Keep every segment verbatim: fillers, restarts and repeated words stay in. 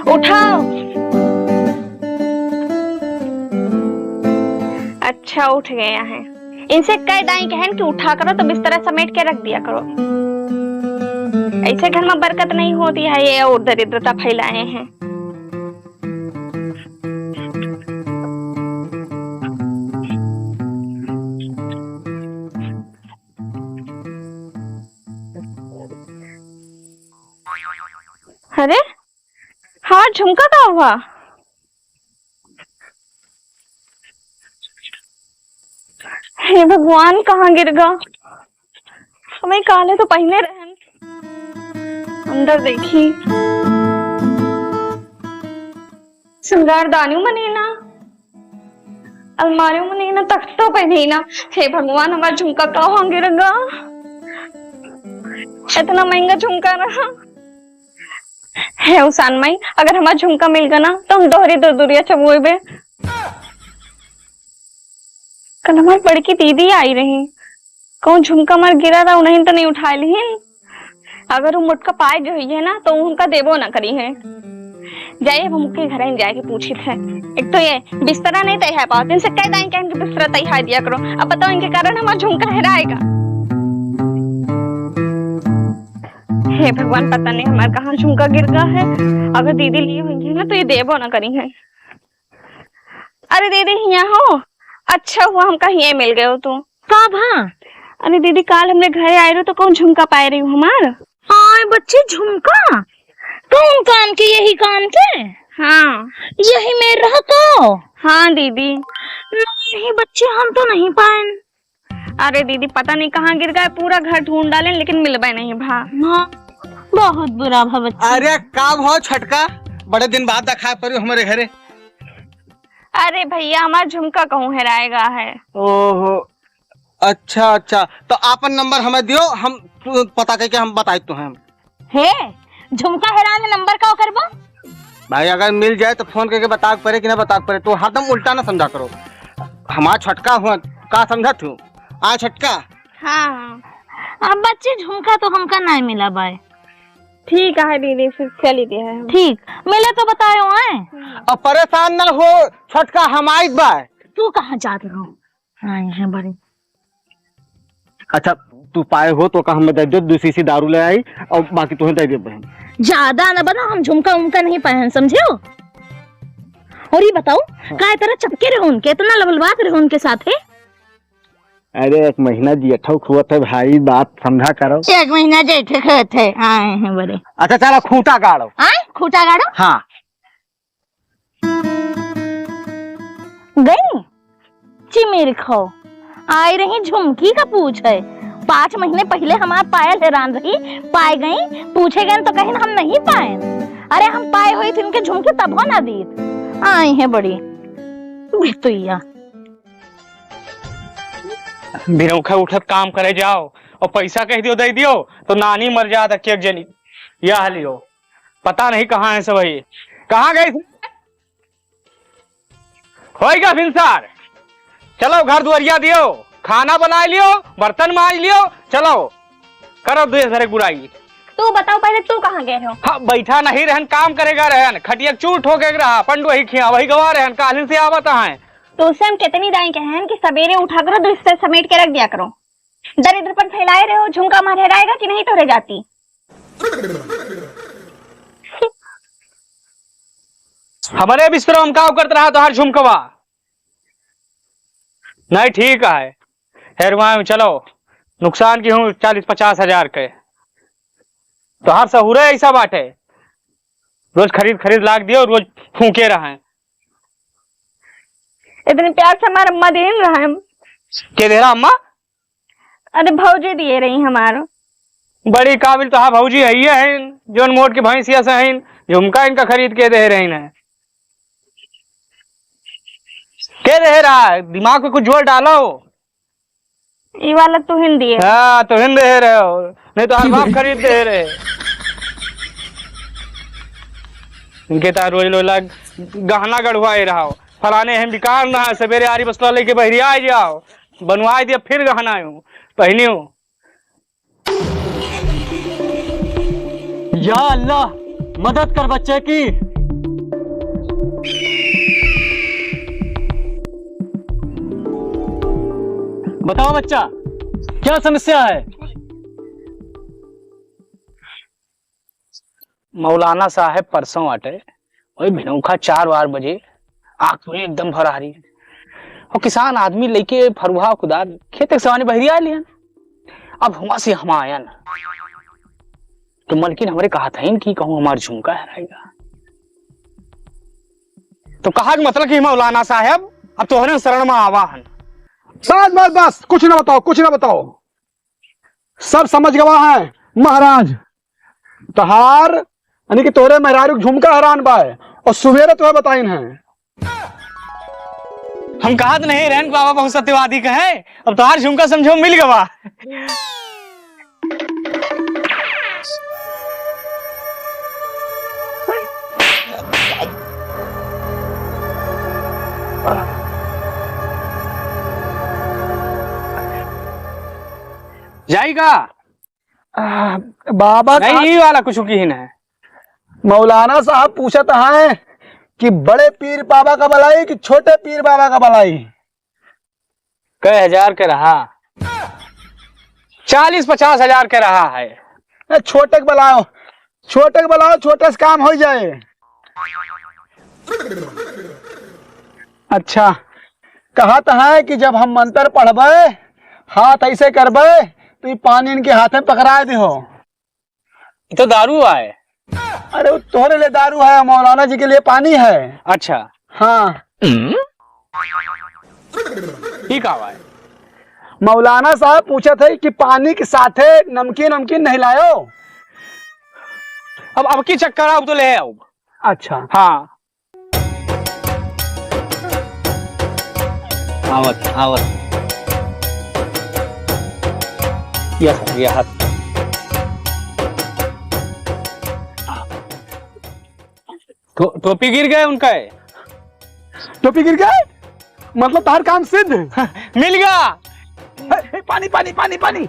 उठाओ। अच्छा, उठ गया है। इनसे कह दाई कहन कि उठा करो तो बिस्तरा समेट के रख दिया करो। ऐसे घर में बरकत नहीं होती है, ये और दरिद्रता फैलाए हैं। अरे, हमार झुमका का हुआ? हे भगवान, कहाँ गिर गा? हमें काले तो पहिने रहन। अंदर देखी, सिंगारदानी मने ना, अलमारी मने ना, तख्तो पे नहीं ना। हे भगवान, हमार झुमका कहाँ गिर गा? इतना महंगा झुमका रहा। हे उसान माई, अगर हमार झुमका मिल गा ना, तो हम दोहरी दो दुरिया चबुएबे। कल हमार बड़की दीदी आई रही, कहूँ झुमका हमार गिरा रहा, उन्हीं तो नहीं उठाए लिहिन। अगर वो मोटका पाए जो हुई है ना, तो उनका देबो ना करी है। जाइए, अब हमके घर जाके पूछित है। एक तो ये बिस्तरा नहीं तय है पावत, इनसे कह दाई कहन कि बिस्तरा तय है दिया करो। अब बताओ, इनके कारण हमार झुमका हेराएगा। हे भगवान, पता नहीं हमार कहाँ झुमका गिर गा है। अगर दीदी लिए होंगी ना, तो ये देबो ना करी है। अरे दीदी, हियाँ हो? अच्छा हुआ हमका हियाँ मिल गए हो तू। का भा? अरे दीदी, काल हमरे घरे आए रहो तो कौन झुमका पाए रही हो हमार? आय बच्ची, झुमका? कौन कान के, यही कान के? हाँ। यही में रह को? हाँ दीदी। नहीं बच्ची, हम तो नहीं पाएन। अरे दीदी, पता नहीं कहाँ गिर गए, पूरा घर ढूंढ डालेन लेकिन मिलबे नहीं भा। हाँ, बहुत बुरा भा बच्ची। अरे का भा छोटका, बड़े दिन बाद दिखाई पड़ी हमरे घरे। अरे भैया, हमार झुमका कहूँ हेराए गा है। ओहो, अच्छा अच्छा, तो आपन नंबर हमें दियो, हम तू पता करके हम बताई तो हैं। हे, झुमका हेरान है, नंबर का करबो? भाई, अगर मिल जाए तो फोन करके बता के परे कि ना बता के परे, तो हरदम उल्टा ना समझा करो। हमार छोटका हुआ, का समझत हो? आ छोटका। हाँ, हाँ। अब बच्ची, झुमका तो हमका नहीं मिला बाय। ठीक है दीदी, फिर चली दे है हम। ठीक, मिले तो बतायो आए। अब परेशान ना हो, छोटका हम आइत बा। तू कहाँ जात रहो? आए हैं बड़े। अच्छा, तू पाए हो तो का हमें दे दो, दो शीशी दारू ले आई और बाकी तुम्हें दे दे बहन। ज्यादा ना बना, हम झुमका उमका नहीं पहन, समझे हो? और ये बताओ, हाँ। का इतना चपके रहो उनके, इतना लबलबात रहो उनके साथ है? अरे, एक महीना जेठो खुअत है भाई, बात समझा करो। एक महीना जेठे खुअत है, आए हैं बड़े। अच्छा, चलो खूंटा गाड़ो। आए? खूंटा गाड़ो? हाँ। गई? चिमिर खो। आई रही झुमकी का पूछे। पाँच महीने पहिले हमार पायल हेरान रही, पाए गई, पूछे गए तो कहिन हम नहीं पाए। अरे, हम पाए होइत इनके झुमकी तबो ना दीत। आई हैं बड़ी बितुइया। बिरौखा उठत काम करे जाओ और पैसा कह दियो दे दियो तो नानी मर जात एक एक जनी। यह लियो, पता नहीं कहाँ है सब है, कहाँ गई थी? होइगा भिनसार, चलो घर दुआरिया दियो, खाना बनाए लियो, बर्तन माज लियो, चलो करो दुए सरे बुराई। तू बताओ पहले, तू कहाँ गए हो? हाँ, बैठा नहीं रहन, काम करेगा रहन, खटिया चूर ठोके के रहा, पंडू वही खिया, वही गवा रहन, कालिन से आवत हैं। तो उससे हम कितनी दाई कहे हैं कि सवेरे उठा करो, बिस्तर समेट के रख दिया करो। दरिद्रपन फैलाए रहे हो, झुमका मारे रहेगा कि नहीं तोरे जाती? हमारे बिस्तरा में का करत रहा तोहार झुमकवा? नहीं ठीक है, हेरवाएं चलो, नुकसान की हूँ चालीस पचास हजार के। तोहार सहूरे ऐसा बाटे, रोज खरीद खरीद लाग दियो, रोज फूके रहे। इतने प्यार से हमारे अम्मा दे रहे हैं। के दे रहा अम्मा? अरे भौजी दिए रही हमारो। बड़ी काबिल तो हाँ भौजी है, ये हैं जोन मोट के भैंसिया से हैं, झुमका इनका खरीद के दे रही ना। के दे रहा है? दिमाग पे कुछ जोर डालो। ये वाला तो हिंदी है। हाँ, तो हिंदी है रहे हो, नहीं तो हर बाप खरीद दे रहे। इनके तार रोज लोला गहना गढ़वाए रहा हो, फलाने हैं बिकार ना है, सवेरे आरी बस्तला लेके बहरिया आ जाओ। बनवाए दिया, फिर गहना आयो, पहनियो। या अल्लाह, मदद कर बच्चे की। बताओ बच्चा, क्या समस्या है? मौलाना साहब परसों आटे, वही भिनौखा चार बार बजे, आँख पूरी एकदम भरारी। और किसान आदमी लेके फरुहा कुदार खेत के सवानी बहरी आ लियन। अब हुआ से हम आयन, तो मलकिन हमरे कहा था कि कहूँ हमार झुमका हेराएगा। तो कहा के मतलब कि मौलाना साहब, अब तोहरे शरण में आवा हन। बस, बस, बस, कुछ ना बताओ, कुछ ना बताओ। सब समझ गवा है महाराज। तहार, यानी कि तोरे मेहरारू के झुमका हेरान बाय, और सुबेरे तोहे बताइन है। हम कहत नहीं रहन बाबा बहुत सत्यवादी कहे, अब तोहार झुमका समझो मिल गवा। जाई का? आ, बाबा नहीं, साहब, ई वाला कुछ की ही ना है। मौलाना साहब पूछत हैं कि बड़े पीर बाबा का बलाई कि छोटे पीर बाबा का बलाई? कै हजार के रहा? चालीस पचास हजार के रहा है। ए, छोटे के बलाओ, छोटे के बलाओ, छोटे से काम हो जाए। अच्छा, कहत है कि जब हम मंत्र पढ़बे, हाथ ऐसे करबे, तो ये पानी इनके हाथ में पकड़ा दे हो। ये तो दारू आए। अरे, वो तोहरे लिए दारू है, मौलाना जी के लिए पानी है। अच्छा। हाँ। ठीक आवा है। मौलाना साहब पूछत है कि पानी के साथे नमकीन, नमकीन नहीं लायो? अब, अब की चक्कर आउब तो ले आउब। अच्छा। हाँ। आवत, आवत। यह, यह हाथ। टो-, टोपी गिर गए उनका है। टोपी गिर गए? मतलब तार काम सिद्ध? मिल गया। हे, हे, पानी, पानी, पानी, पानी।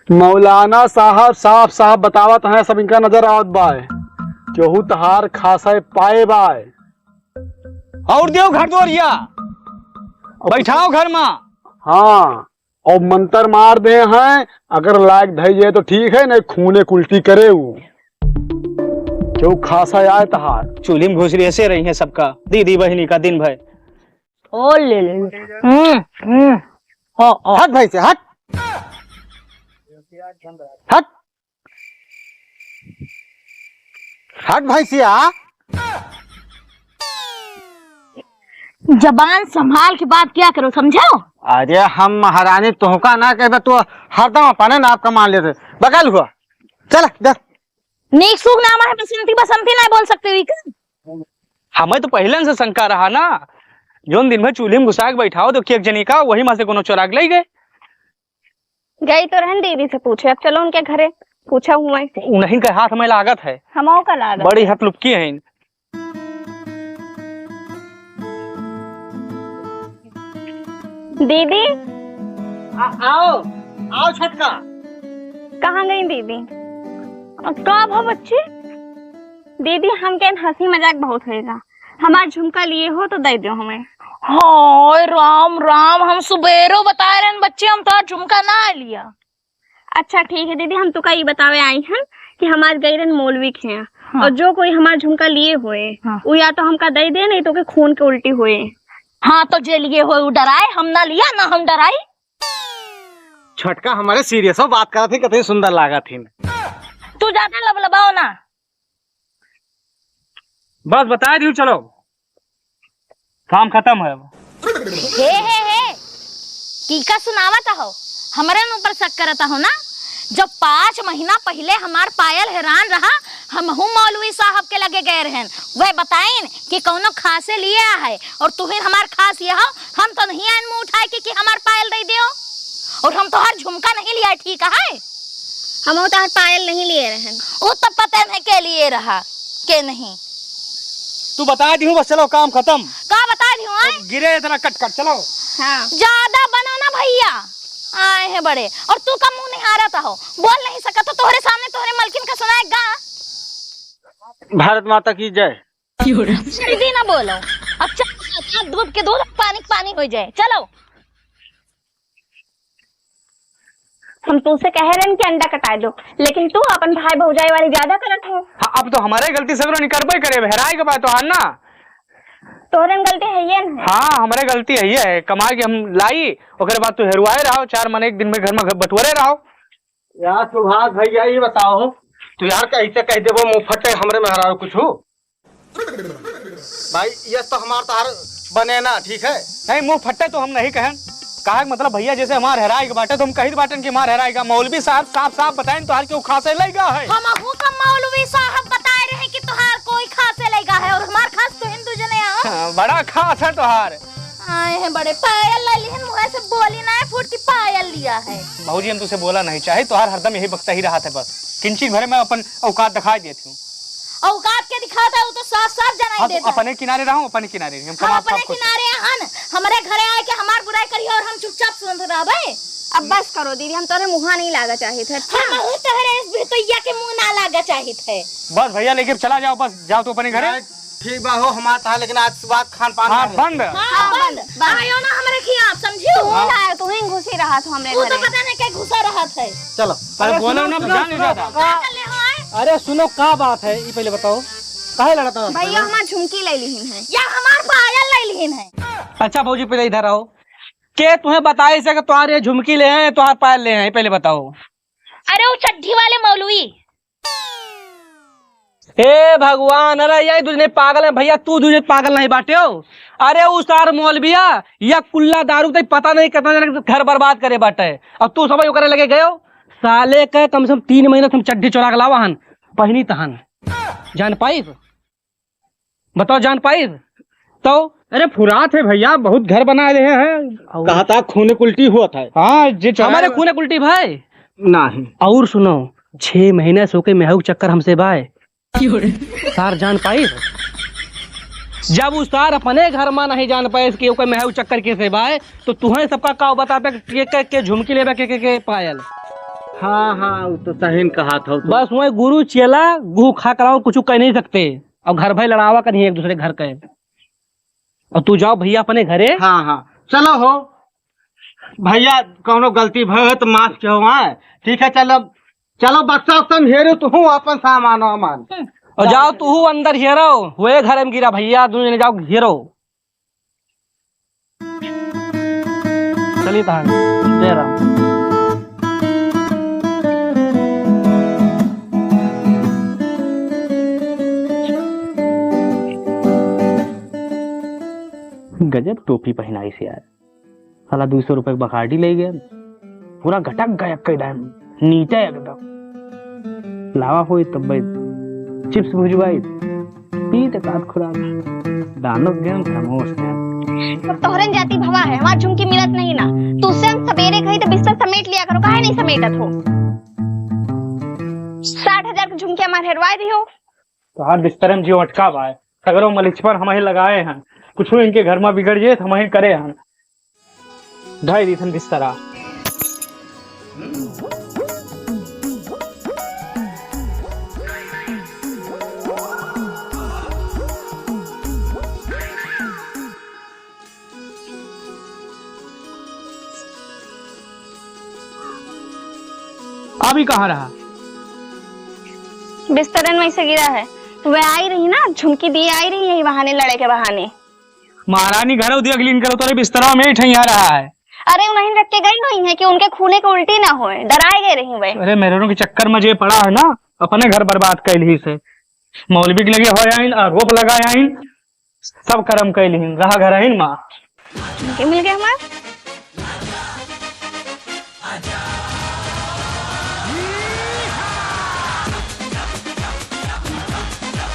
मौलाना साहब साफ साफ बतावत हैं, सब इनका नजर आवत बाय, केहू तहार खासे पाए बाय। और देव घर द्वारिया, बैठाओ घर मा। हाँ, और मंतर मार दे हैं, अगर लायक धई जाए तो ठीक है, नहीं खूने कुल्टी करे ऊ। केहू खासा आए तहार। चूल्ही में घुस रही है, से रही है सबका, दीदी बहिनी का दिन भर। ओ ले ले। हम्म, हम्म। ओ, ओ। हट भैंसिया, हट। हट। हट भैंसिया। जबान संभाल के बात किया करो, समझो? अरे हम महारानी तोहका ना कहबे, तू हरदम अपने नाप का मान लेते। बगल हुआ। चल, जा। नीक सूख नाम है बसंती, बसंती ना बोल सकते हुई का? हमें तो पहले से शंका रहा ना, जोन दिन भर चूल्ही में घुसा के बैठाओ तो एक जनी का वही में से कोनो चोरा के ले गए। गई तो रहन दीदी से पूछे, अब चलो उनके घरे पूछा हुआ है। उन्हीं के हाथ में लागत है। हमो का लागत। बड़ी हतलुपकी है। दीदी। आ, आओ, आओ छोटका। कहाँ गई दीदी? का भा बच्ची? दीदी, हमके हंसी मजाक बहुत होएगा। हमार झुमका लिए हो तो दे दो हमें। हाय राम राम, हम सुबेरो बताए रहन बच्ची, हम तोहार झुमका ना लिया। अच्छा ठीक है दीदी, हम तुका ई बतावे आई हन कि हमार गई रहन मौलवी के यहाँ, हाँ। और जो कोई हमार झुमका लिए होए, हाँ। वो या तो हमका दे दे, नहीं तो के खून के उल्टी होए। हाँ, तो जे लिए होए वो डराए, हम ना लिया ना हम डराई। छोटका हमारे serious हो, बात करत ही, कितनी सुंदर लागत ही। तू ज्यादा लबलबाओ ना। बस बताए दियो, चलो, काम खत्म है अब। हे, हे, हे, टीका सुनावत हो, हमरे न ऊपर शक करत हो ना? जब पाँच महीना पहिले हमार पायल हेरान रहा, हमहू मौलवी साहब के लगे गए रहन, वह बताइन कि कौनो खासे लिए आ है, और तुहिन हमार खास ये हो, हम तो नहीं आइन मुंह उठाए कि, कि हमार पायल दे दियो। और हम तोहार झुमका नहीं लिया, ठीक है? हम वो तोहार पायल नहीं लिए रहन। वो तो पता नहीं के लिए रहा, के नहीं। तू बता दी हूँ, बस चलो, काम खत्म। का बता दी हूँ, आय? अब गिरे इतना कट कट, चलो। हाँ। ज्यादा बनो ना भैया, आए हैं बड़े, और तू का मुंह निहारत हो, बोल नहीं सकत हो, तोहरे सामने तोहरे मलकिन का सुनाए गा। भारत माता की जय। जल्दी ना बोलो, अब चल, दूध के दूध, पानी के पानी हो जाए, चलो। हम तुमसे कहे रहन कि अंडा कटाए दो, लेकिन तू अपन भाई भौजाई वाली ज्यादा करत हो। हाँ, अब तो हमारे गलती सगरो निकरबे करे, हेराए के बात तो है ना। तोहरे में गलती है ये ना। हाँ, हमारे गलती है ये है, कमा के हम लाई, ओकरे बाद तू हेरुआए रहो, चार मने एक दिन में घर में घर बटुअरे रहो। यार सुभाष भैया, ये बताओ, तू यार कैसे कह देबो मुंह फटे हमरे मेहरारू कुछ? भाई, ये तो हमार तोहार बने ना, ठीक है? नहीं, मुंह फट्टे तो हम नहीं कहन। कहा कि मतलब भैया, जैसे हमार हेराई के बाटे, तो हम कहित बाटन कि हमार हेराई का। मौलवी साहब साफ साफ बताएं, तोहार केहू खासे लइगा है? हमहू का मौलवी साहब बताए रहे कि तोहार कोई खासे लइगा है, और हमार खास तो हिंदू जने आओ। हाँ, बड़ा खास है तोहार। आए हैं बड़े, पायल ले लिहन, मुँह से बोली ना है, फूट की पायल लिया है। भौजी, हम तुझसे बोला नहीं चाहे, तोहार हरदम यही बकता ही रहा था बस। किंची भरे में अपन औकात दिखाई देती हूँ। औकात के दिखाता है, वो तो साफ साफ जनाई हाँ, तो देता है। अपने किनारे रहो, अपने किनारे रहो, हम हम कमाल अपने साफ कुछ किनारे हन, हमारे घरे आए के हमार बुराई करिए और हम चुपचाप सुनत रहबे। अब बस करो दीदी, हम तोरे मुँहा नहीं लागा चाहित है। हम हूँ तोहरे इस भितोइया के मुँह ना लागा चाहित है। बस भैया, लेके चला जाओ, बस जाओ तू अपने घरे। यार, ठीक बा हो, हमार तहा, लेकिन आज सुबह खान पान हाँ, ना बंद। हाँ, हाँ, बंद। बंद, बंद। आयो ना हमरे खियाँ, समझियो? तू हाँ। ना आयो, तू ही घुसी रहा था हमरे वो तो घरे। पता नहीं के घुसा रहा था। चलो। अरे अरे बोलो सुनो, ना, सुनो, जान सुनो, लीजिए। का? का कर ले हो आए? अरे सुनो, का बात है, ये पहले बताओ, काहे लड़त हो? भैया, हमार झुमकी ले लिहिन है। या हमार पायल ले लिहिन है। अच्छा भौजी, पहले इधर आओ। के तुम्हें बताए से कि तुम्हारे झुमकी ले हैं, तुम्हारे पायल ले हैं, पहले बताओ। अरे वो चड्ढी वाले मौलवी। ए भगवान, अरे यही दुनिया पागल है भैया, तू दुनिया पागल नहीं बाटे हो। अरे उ सार मौलविया, या कुल्ला दारू ते पता नहीं कितना जने के घर बर्बाद करे बाटे, और तू समझ ओकरे लगे गयो। साले के कम से कम तीन महीना से हम चड्ढी चोरा के लावा हन, पहनी तहन। जान पाइब? बताओ, जान पाइब? तो अरे फुरात है भैया, बहुत घर बना रहे हैं। और कहा था खूने उल्टी हुआ था। हाँ, जे चला हमारे खूने उल्टी भाई। नहीं। और सुनो, छह महीने से ओके मेहू के चक्कर हमसे बाय। सार जान पाइब? जब उ सार अपने घर में नहीं जान पाए कि ओके मेहू चक्कर कैसे बाय, तो तुहें सबका का बताते के, के, के झुमकी लेबे के, के, के पायल। हाँ, हाँ, वो तो सही न कहा था, वो तो। बस वही गुरु चेला गुह खा कराओ, कुछ कह नहीं सकते। और घर भाई लड़ावा कहीं एक दूसरे घर के। और तू जाओ भैया अपने घरे। हाँ, हाँ, चलो हो भैया, कौनो गलती भय हो तो माफ किहो, हाँ? ठीक है, चलो, चलो बक्सा उक्सा में हेरो तू अपन सामान वामान। और जाओ तू अंदर हेरो, वे घर में गिरा भैया, दोनों जने जाओ हेरो। चलिए तहान, जय राम। गजब टोपी पहनाई से यार, साला दुई सौ रुपए के बखाटी ले गए, पूरा घटक गायब कर डाल, नीचे एकदम। लावा होई तब भाई चिप्स भुजवाई, पी त काट खुराक, दानो गेम खामोश है। सब तोहरन जाति भवा है, हमार झुमकी मिलत नहीं ना। तुझसे हम सबेरे कही तो बिस्तर समेट लिया करो, काहे नहीं समेटत हो? साठ हजार के झुमकी हमार हेरवाए दियो। तोहार बिस्तर में जियो अटका बा, सगरो मलिचपन हमही लगाए हैं, कुछ इनके घर में बिगड़ जाए तो हमही करे हैं। ढाई दीथन बिस्तरा। अभी कहाँ रहा? बिस्तरन में से गिरा है। वह आई रही ना, झुमकी दिए आई रही यही बहाने, लड़े के बहाने। महारानी घरौ दिया अगली इनकर तोरे बिस्तरा में ठैया रहा है। अरे उन्हें रख के गई नहीं है कि उनके खूने के उल्टी ना होए, डराए गए रही वह। अरे मेहरारू के चक्कर में जे पड़ा है ना, अपने घर बर्बाद कैलही से। मौलवी के लगे हो आइन, आरोप लगा आइन, सब करम कैलही, रहा घर आइन माँ। के मिल गए हमार?